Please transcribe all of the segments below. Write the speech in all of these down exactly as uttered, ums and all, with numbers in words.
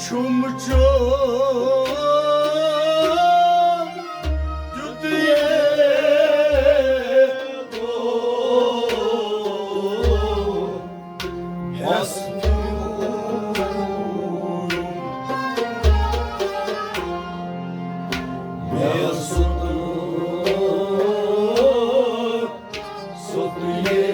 چھُم چون دیُت ییلو ہٮ۪س پیوٗرُم، مےٚ سُہ تہٕ سُہ تہٕ ییلو۔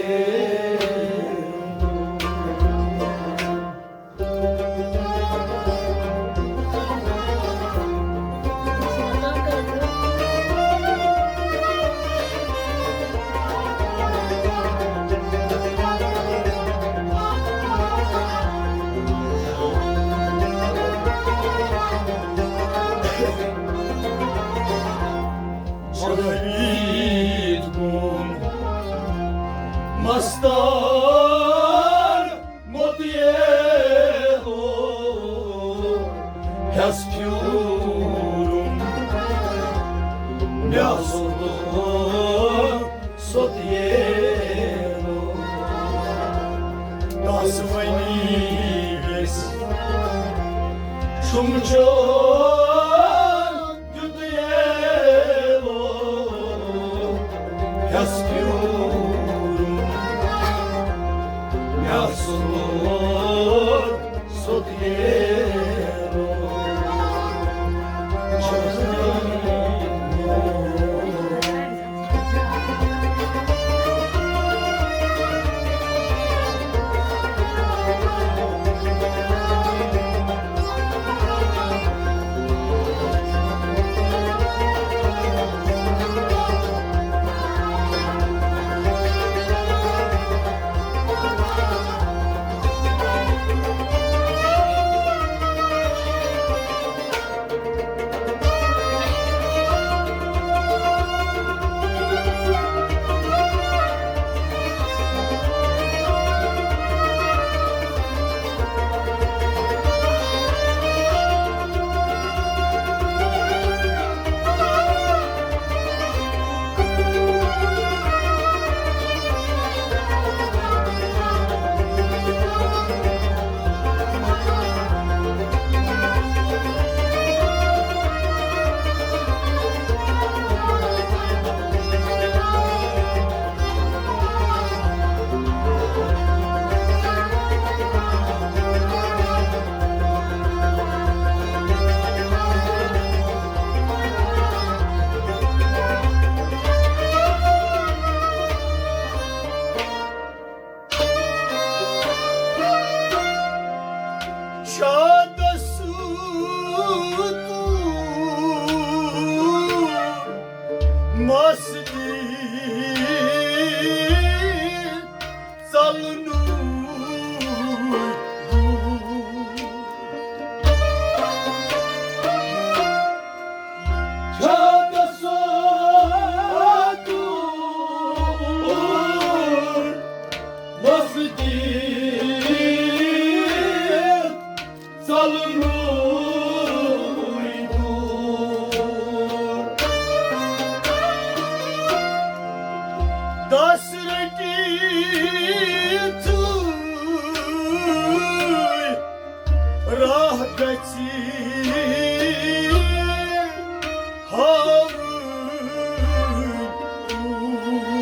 جاوید گوٚم مستان موت ییلو ہٮ۪س پھیوٗرُم، مےٚ سُہ سوٚت ییلو۔ تس ونی ویس چھُم چون دیُت ییلو ہٮ۪س پیوٗرُم، مےٚ سُہ سوٚت ییلو۔ شادس مستی ژلنُے دوٗر۔ چھا گژھان دوٗر مسجد ژلنُے دوٗر۔ دس رٔٹِتھ راہ گژھِ ہاوٕنۍ دوٗر۔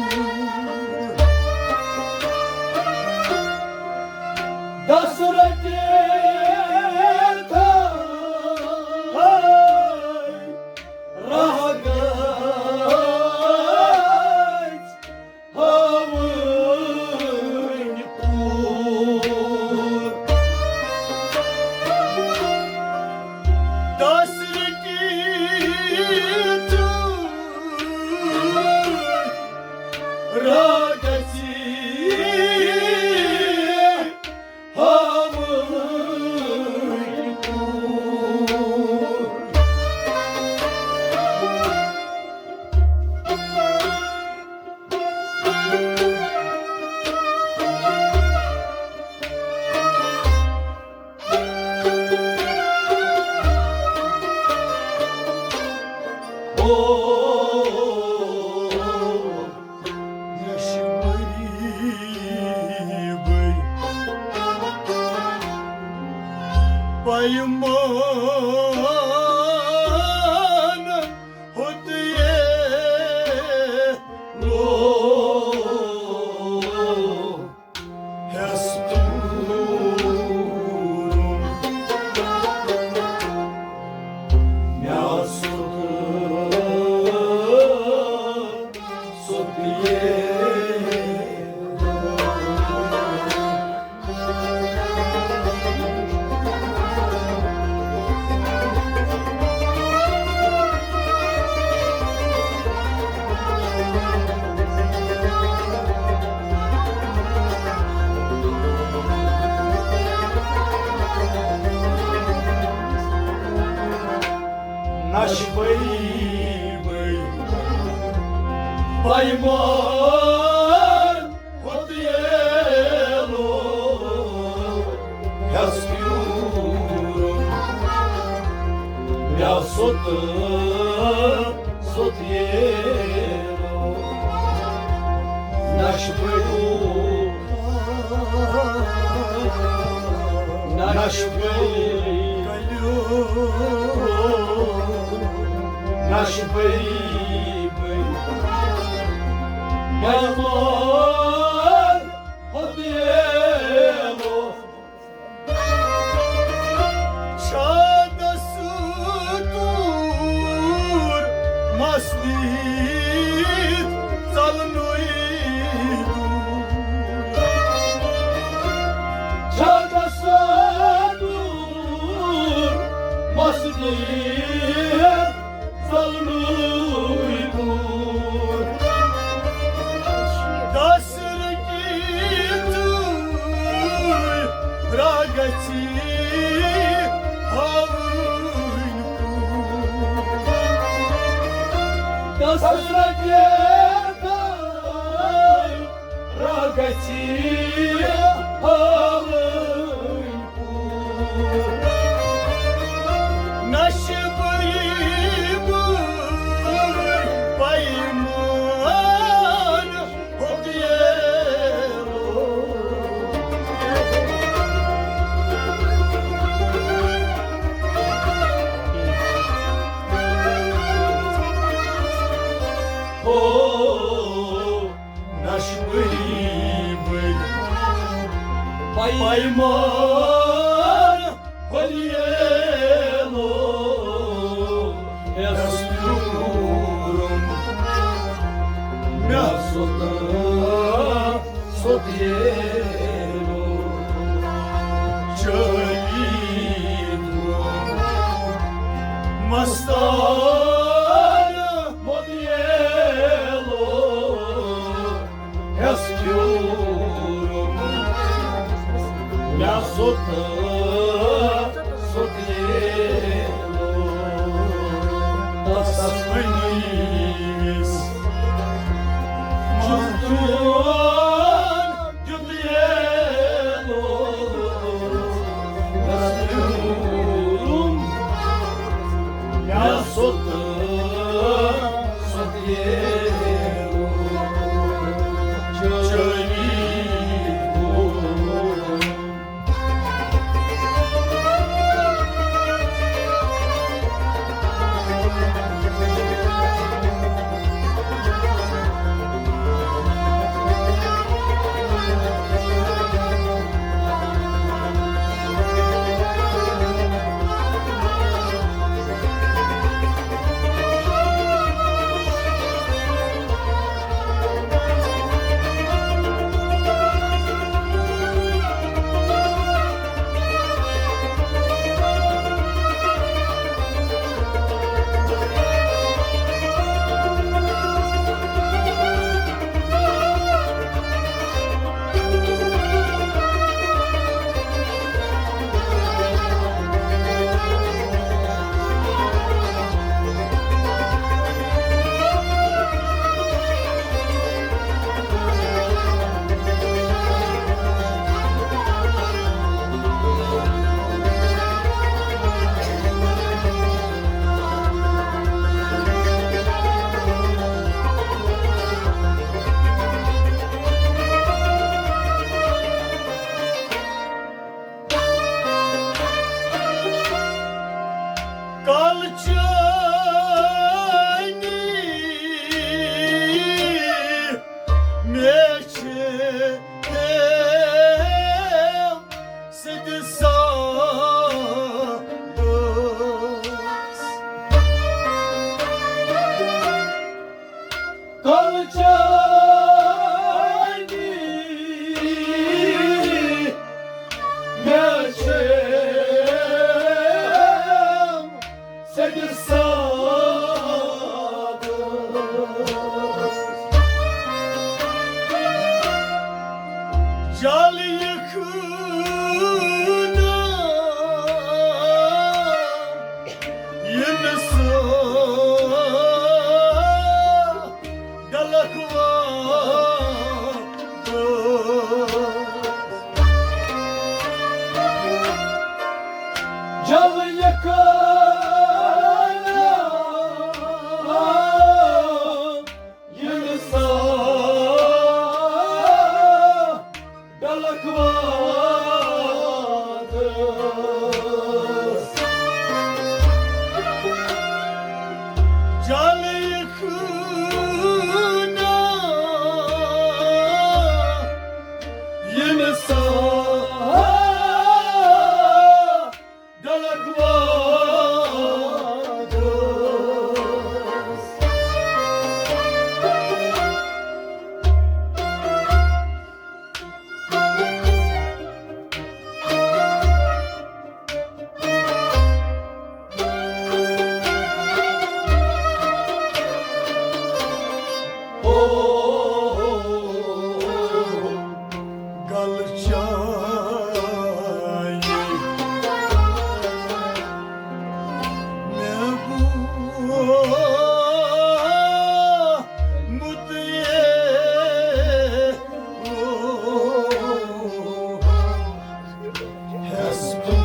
دس رٔٹِتھ راہ گژھِ ہاوٕنۍ دوٗر۔ دس رٔٹِتھ ایمان ہوت ییلو ہیس تورُن۔ مےٚ سُت سُت ییلو۔ نشہٕ بٔرۍ بٔرۍ پیمان ہوت ییلو ہیس پیورُن۔ مےٚ سُت سُت ییلو نشہٕ بٔرۍ نشہٕ بٔرۍ نشہٕ بٔرۍ بٔرۍ پیمان ہوت ییلو۔ چھا دستور مسجد ژلنُے دوٗر؟ چھا دستور مسجد ژلنُے دوٗر؟ دس رکی ژوٗرۍ راگژھی ہاوٕنۍ کوٗر۔ دس رکی ژوٗرۍ راگژھی ہاوٕنۍ نشہٕ بٔرۍ بٔرۍ پیمان ہوت ییلو۔ ہو نشہٕ بٔرۍ بٔرۍ پیمان ہوت ییلو ہیس پیورُن۔ مےٚ سُت سُت ییلو چٲنۍ مستان ہوت ییلو ہیس پیورُن۔ مےٚ سُت سُت ییلو تس پننِس مزدوٗر دیُت ییلو۔ تس پیورُن۔ مےٚ سُت سُت ییلو چٲنی کوٗر۔ چٲنی مےٚ چھِ تٔمۍ سٕنٛدِ ساتہٕ۔ کلہٕ چٲنی مےٚ چھِ سیٚدِ سادٕ۔ جل یہِ خوٗنہ یِنہٕ سُہ ڈلکھ وادس۔ جل یہِ خوٗنہ یِنہٕ سُہ ڈلکھ وادس۔ جل یہِ خوٗنہ یِنہٕ سُہ ڈلکھ وادس۔ او گل چاے مےٚ گوٚمُت یے۔ ہٮ۪س تُل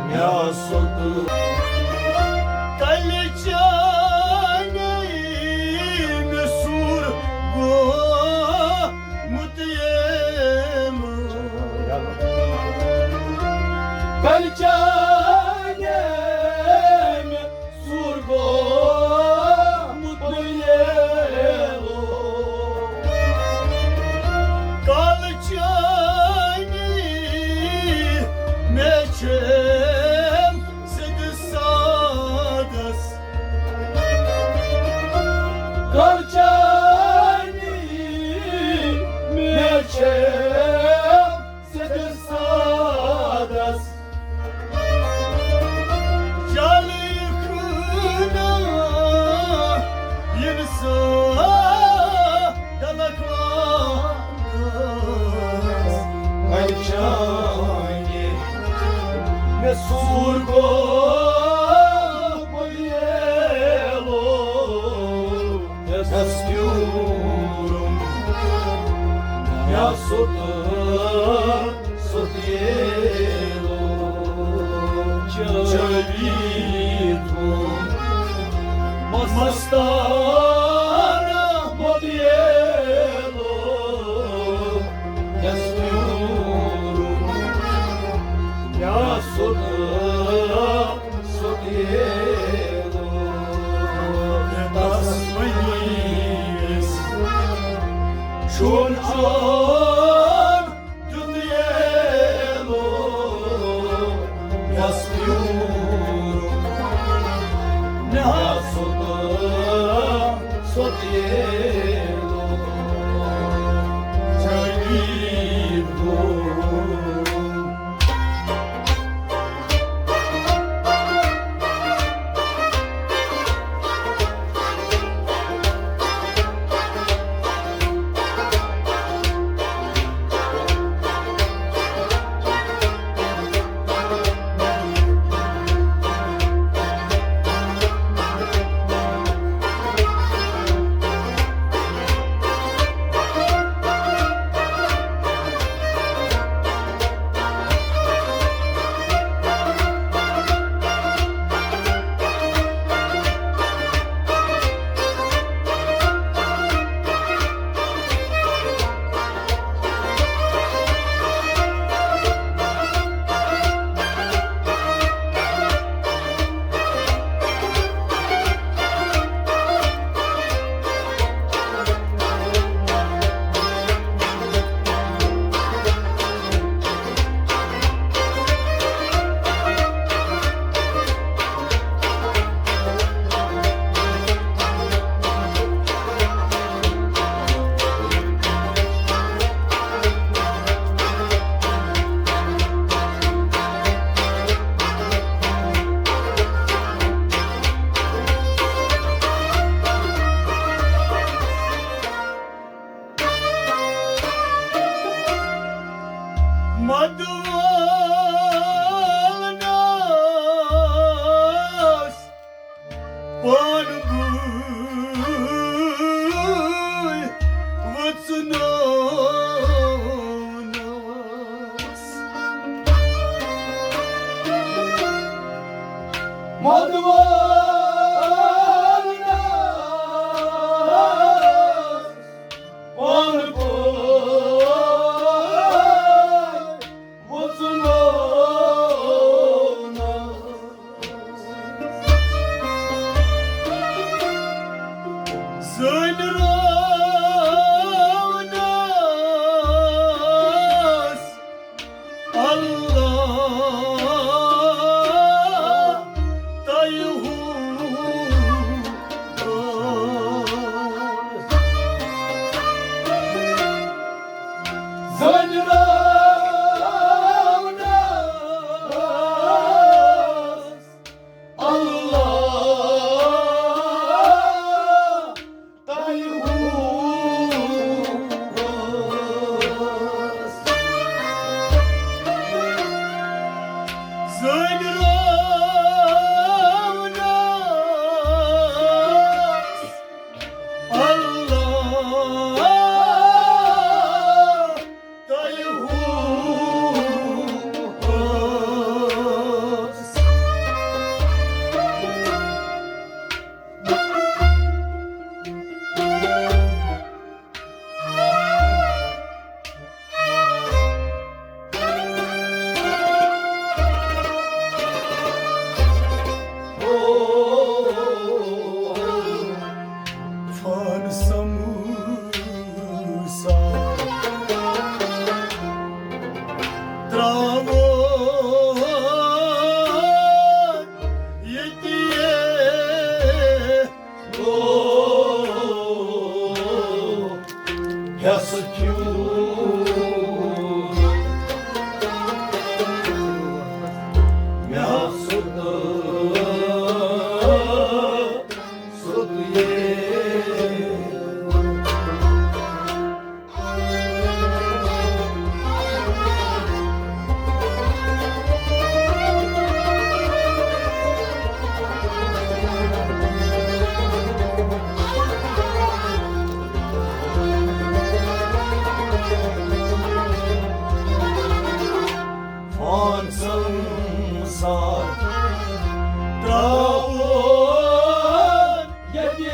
مےٚ سوٚت۔ کلہِ چانے مےٚ سوٗر گوٚمُت ییٚلہِ۔ کلہِ چانے مےٚ سوٗر گوٚمُت ییٚلہِ۔ کلہٕ چٲنی مےٚ چھِ سیٚدِ سادس۔ کلہٕ چٲنی مےٚ چھِ سیٚدِ سادس۔ جل یہِ خوٗنہ یِنہٕ سُہ ڈلکھ وادس۔ کلہِ چانے مےٚ سوٗر گوٚمُت ییٚلہِ۔ ہٮ۪س پیوٗرُم مےٚ سوٚت سوٚت ییٚلہِ۔ چٲوِتھ مستانہٕ مۄدیلہٕ۔ ہٮ۪س پیوٗرُم مےٚ سوٚت سوٚت ییٚلہِ۔ تس ؤنِس چون چون دیُت ییٚلہِ۔ یس پیوٗرُم مےٚ سوٚت مدوالنس پانہٕ بٕے وژھنوونس۔ مدوالنس پانہٕ بٕے وژھنوونس۔ زٔنۍ رٲونس اللہ تۄہہِ ہُنٛد۔ زٔنۍ رٲونس اللہ تۄہہِ ہُنٛد۔ زٔنۍ رٲونس اللہ تۄہہِ ہُنٛد۔ فان سموسا تراوو ییٚتی۔ ہٮ۪س کھیوٗ مےٚ ہسا تہٕ سوٚد یے۔ پانٛژن ساس ترٛاوُن ییٚتہِ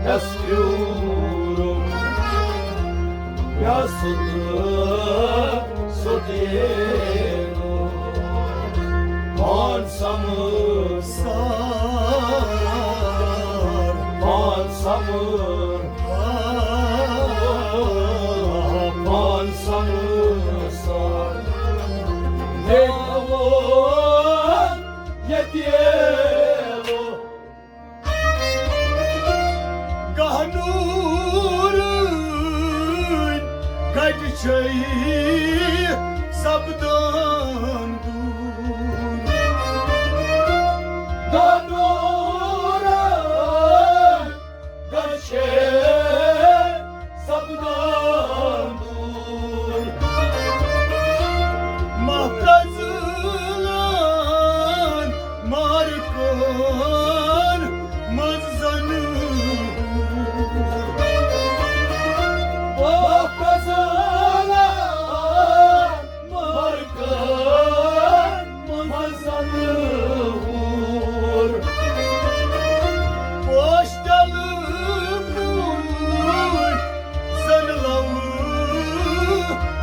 یَس پھیوٗرُم یَس تہٕ سُہ تہِ گوٚو۔ پانٛژھ سمہٕ سار، پانٛژھ سمہٕ، پانٛژھ سمہٕ سار۔ دیکھو ییٚتہِ گاہ نوٗرٕنۍ گَٹہِ چھے سپدان دوٗر۔ گاہ نوٗرٕنۍ گَٹہِ چھے سپدان دوٗر۔ ماہ پرٛزٕلان مارکن منٛز زن۔ ماہ پرٛزٕلان مارکن منٛز زن ہور۔ پوش ڈلہٕ پٲٹھۍ زن لوٕ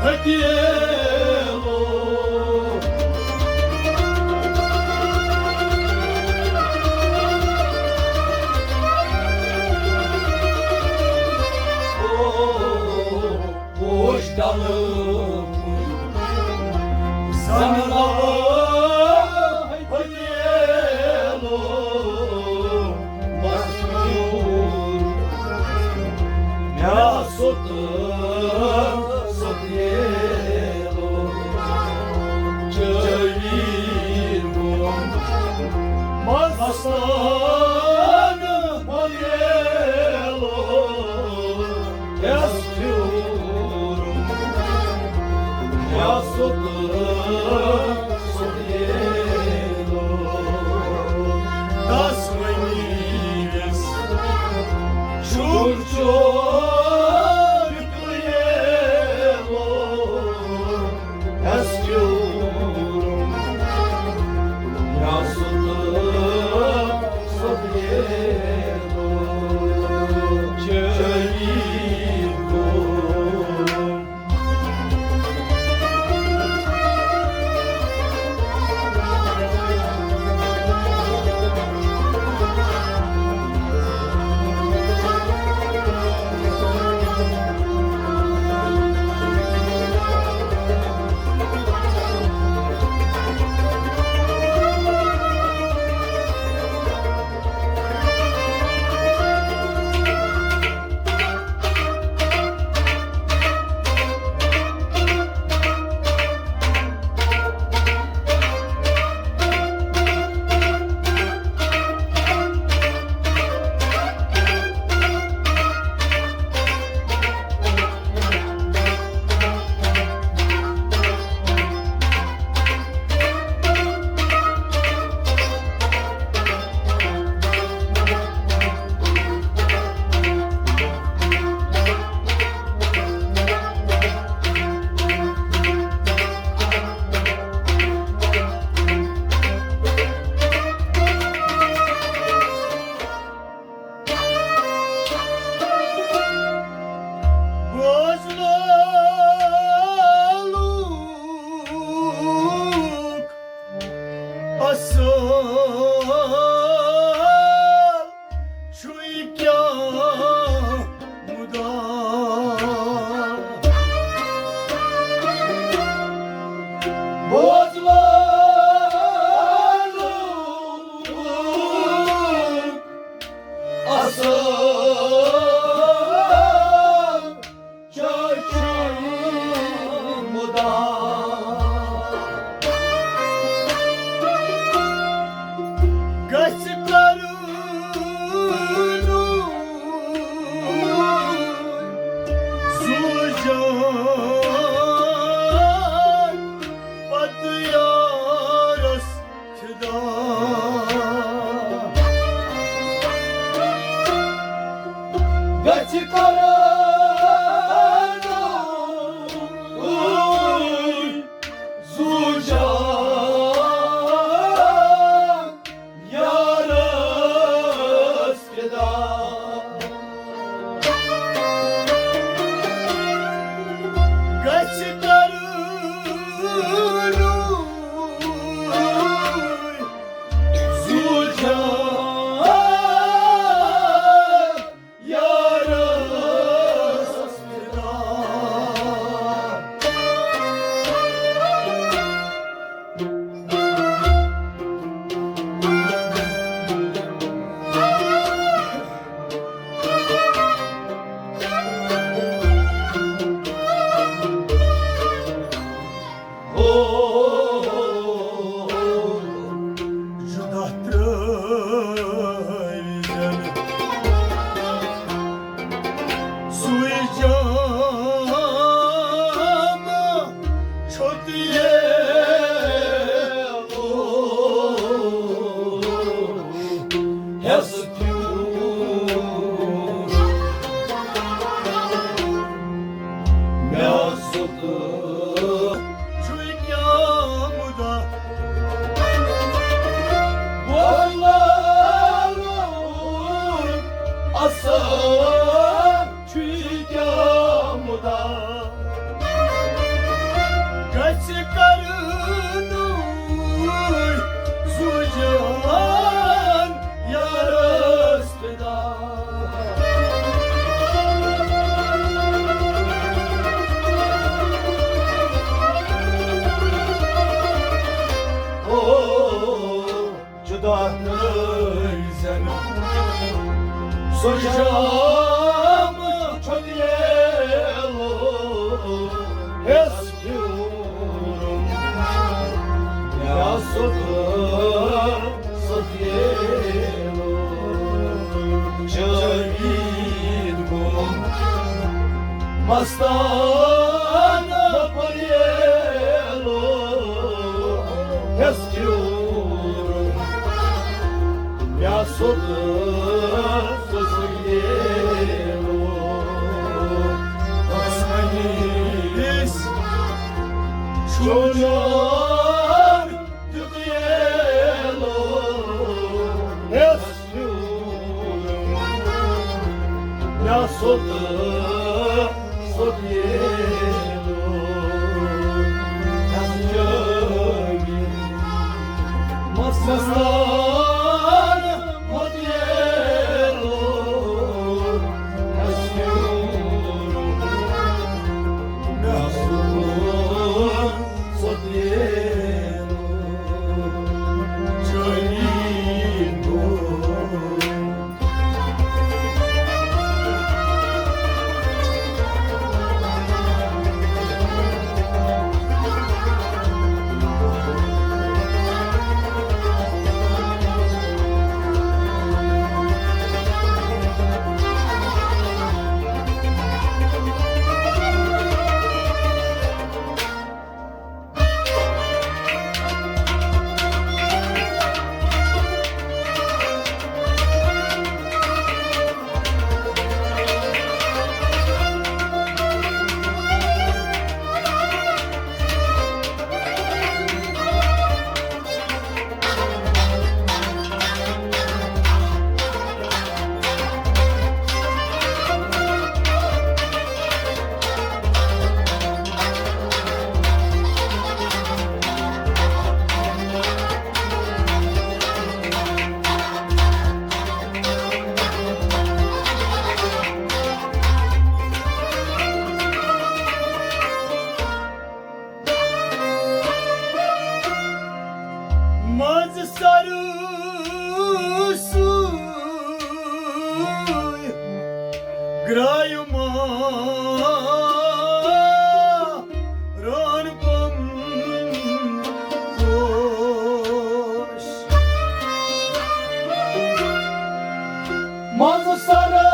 ہتیلو۔ پوش ڈلہٕ پٲٹھۍ زن لوٕ ہتیلو۔ مشہوٗر مےٚ سوٚت سوٚت ییلو۔ جٲویٖد گوٚم مستان ییلو۔ یَس پھیوٗرُم یا سوٚت، سوٚت ییلو، دس ؤنِس شُر چھُ ییلو، ہٮ۪س پیوٗرُم۔ یا سوٚت، سوٚت ییلو، چٲری گوٚو۔ بوز لالوٗک اصل چھُے کیٛاہ مُدا۔ بوز لالوٗک اصل چھُے مُدا۔ گژھِ کرُن زُو جان پتہٕ یارس فدا۔ گژھِ کرُن زُو جان یارس فدا۔ گژھِ کرُن زُو جان یارس فدا۔ ہو، جُدا ترٛٲوِزٮ۪ن سُے جام چھوٚت ییلو ہٮ۪س پیوٗر۔ مےٚ سُہ تہٕ چھُے کیٛاہ مُدا؟ بوز لالوٗک اصل چھُے کیٛاہ مُدا؟ گژھِ کرنُے زُو جان یارس فدا۔ او، جُدا ترٛٲوِزٮ۪ن سُہ جام چھوٚت ییلو ہٮ۪س پھیوٗرُن۔ یا سوٚت، سوٚت ییلو چٲویٖد گوٚو مستانہٕ پریشان۔ چونیار دیُت ییلو ہیس ہیوٗرُم۔ مےٚ سوٚت سوٚت ییلو ہیس جٲوِتھ۔ مستان مت ییلو ہیس ہیوٗرُم۔ مےٚ سوٚت سوٚت ییلو جٲوِتھ۔ منٛز سرٕ سُے گرٛایہِ ما ران پم پوش۔ منٛز سرٕ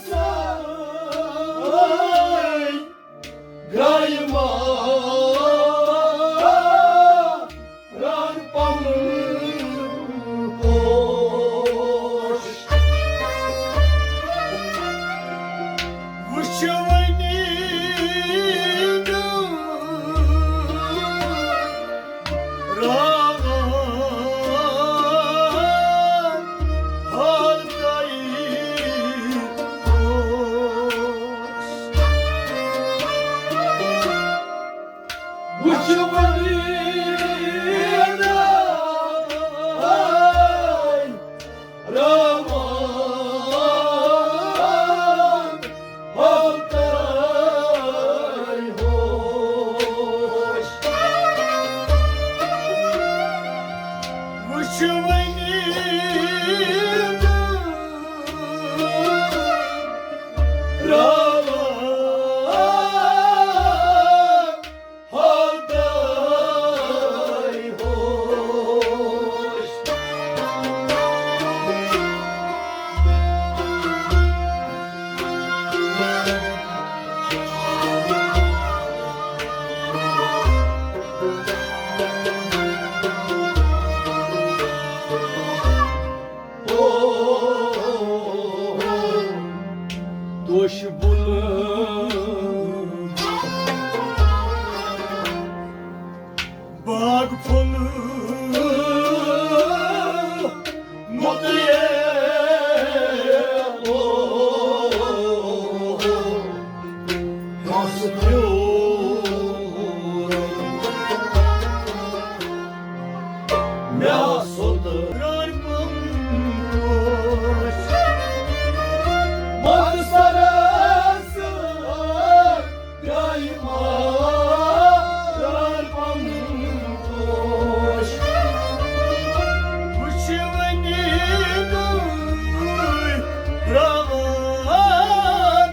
سُے گرٛایہِ ما ران پم پوش۔ وٕچھ وۄنۍ راوان حال تۄہہِ خۄش۔ وٕچھ وۄنۍ راوان حال تۄہہِ خۄش۔ وٕچھ وۄنۍ راوان حال تۄہہِ خۄش۔ توش بُلہٕ باغ پھوٚلہٕ مُتریلو۔ مس پھیوٗر مےٚ سوٚت رنٛگ پوش۔ مس سرس گرٛایہِ ما رنٛگ پوش۔ وٕچھ وۄنۍ تُہۍ راوان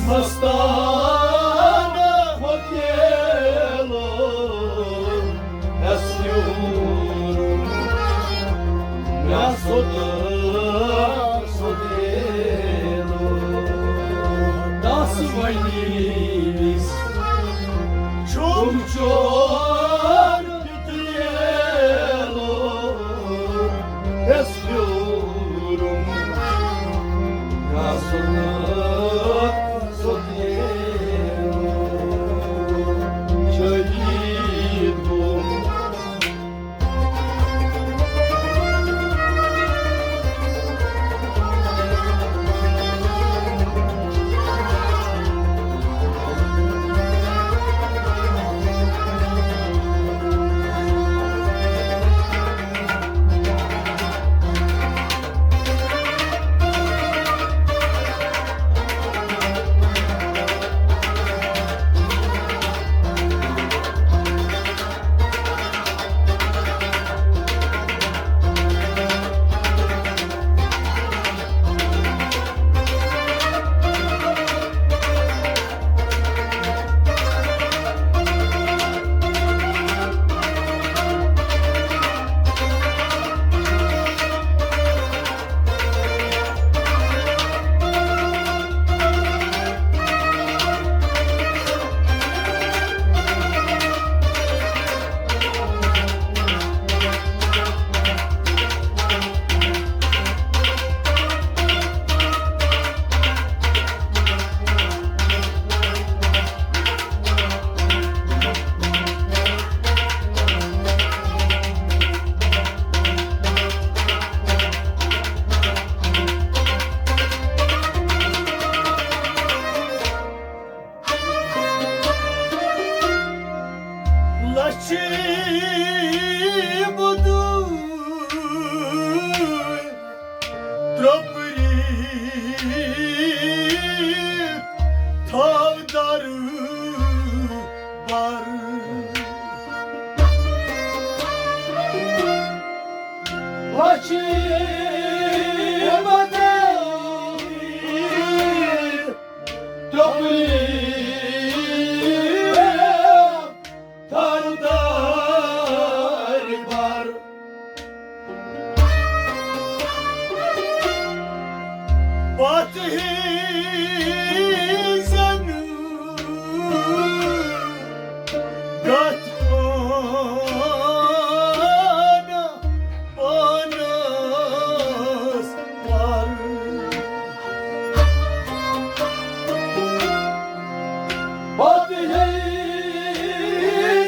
مستانہ ہوتیلو، اَسہِ نیوٗرُم مےٚ سوٚت سوٚتیلو۔ دَس ؤنِس چھُم چون پِتریلو، اَسہِ نیوٗرُم مےٚ سوٚت لچھِ بدو ترٛوپری تھاو در بر۔ لچھِ بدو ترٛوپری تھاو در بر۔ پتہٕ ہیٚیہِ زن گتھ پانہ پانس پر۔ پتہٕ ہیٚیہِ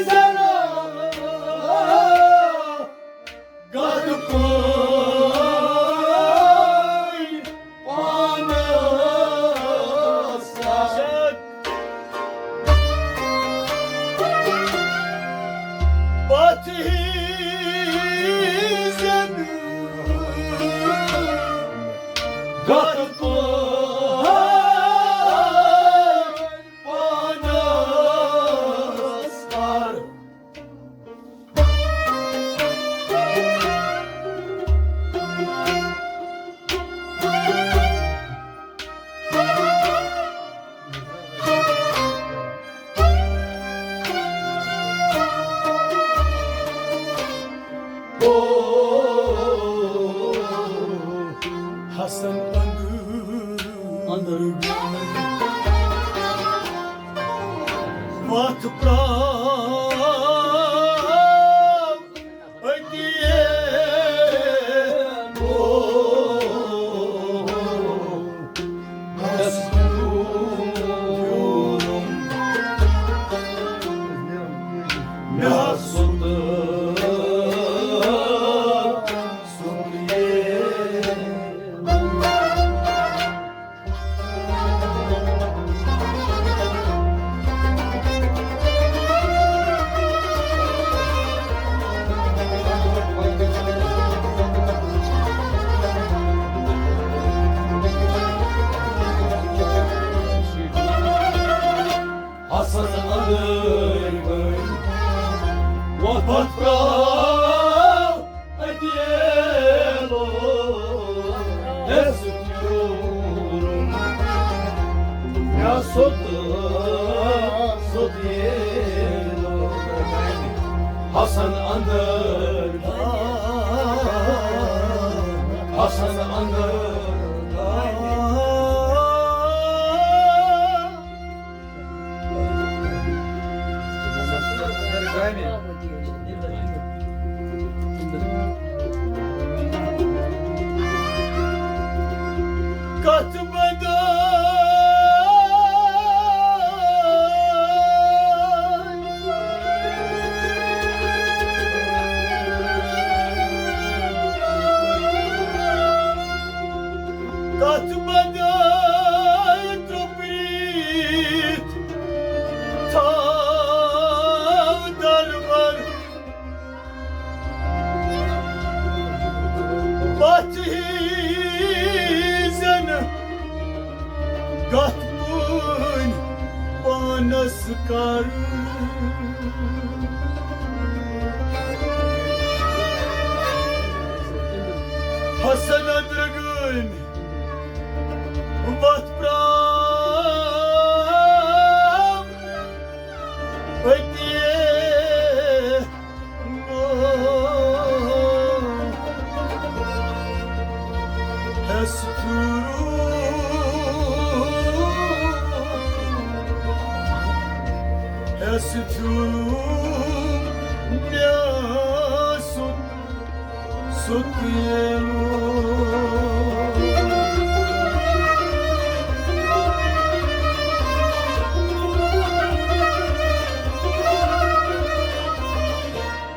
زن گتھ پانہ پانس پر۔ پتہٕ ہیٚیہِ زن گتھ پانہ پانس پر۔ او حسن اندر اندر وتھ پراو۔ حسن اندر گئی وقت پراو ادیلو۔ اس تیورم یس سوٚت، سوٚت ییٚلہِ حسن اندر، حسن اندر۔ کتھ بدٲے کتھ بدٲے ترٛوپریٖتھ تھاو دربر۔ پتھ ہیزن گتھ پٲنۍ پانس کر۔ حسن اندرگٲمۍ وتھ پرٛام أتی گوٚو۔ ہٮ۪س پھیوٗرُم، ہٮ۪س پھیوٗرُم مےٚ سُہ، سُہ تیلُک۔